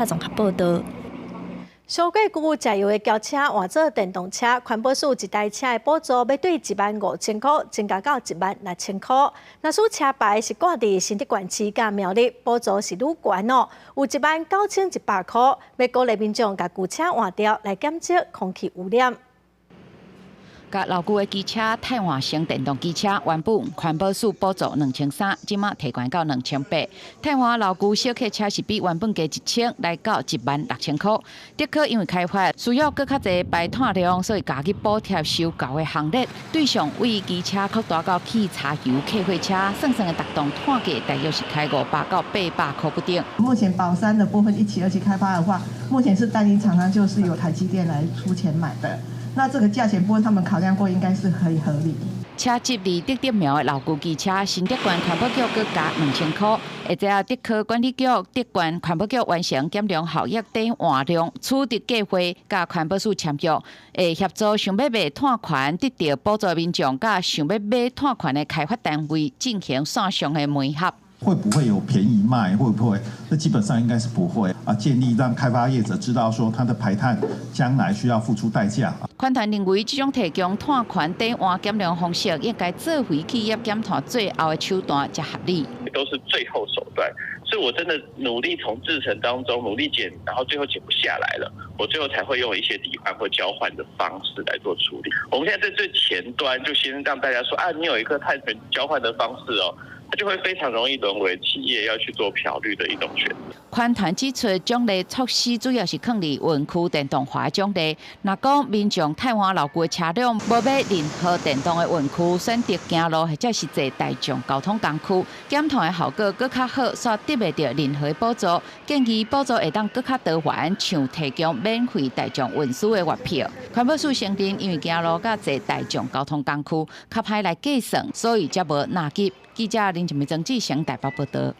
綜合報導。燒過舊柴油的轎車換做電動車，環保署一台車的補助欲對15,000箍增加到16,000箍。若使車牌是掛佇新竹縣市佮苗栗，補助是愈懸哦，有19,100箍。欲鼓勵民眾共舊車換掉，來減少空氣污染。共老舊的機車替換成電動機車，原本環保署補助2300，這馬提懸到2800。替換老舊小客車是比原本加1000，來到16,000箍。竹科因為開發需要閣較濟排碳量，所以加入補貼收購的行列。對上位機車擴大到汽柴油客貨車，算算會達到碳價大約是開500到800箍不等。目前寶山的部分一期、二期開發的話，目前是單一廠商，就是由台積電來出錢買的。那這個價錢部分，他們考量過，應該是可以合理。車籍佇竹竹苗的老舊機車，新竹縣環保局閣加2000箍，會知竹科管理局、竹縣環保局完成減量效益轉換量取得計劃，佮環保署簽約，會協助想欲賣碳權得著補助民眾，佮想欲買碳權的開發單位進行線上的媒合。會不會有便宜賣？會不會？這基本上應該是不會啊。建立讓開發業者知道說，它的排碳將來需要付出代價。環團認為，這種提供碳權轉換減量方式，應該做為企業減碳最後的手段才合理。都是最後手段，所以我真的努力從製程當中努力減，然後最後減不下來了，我最後才會用一些抵換或交換的方式來做處理。我們現在在最前端就先讓大家說啊，你有一個碳權交換的方式哦。它就會非常容易淪為企業要去做漂綠的一種選擇。環團指出，獎勵措施主要是囥佇園區電動化獎勵。若講民眾替換老舊車輛，無欲任何電動的園區，選擇行路或者是坐大眾交通工具，減碳的效果閣較好，煞得袂著任何補助。建議補助會當閣較多元，像提供免費大眾運輸的月票。環保署承認，因為行路佮坐大眾交通工具較歹來計算，所以才無納入。記者林靜美、曾志成台北報導。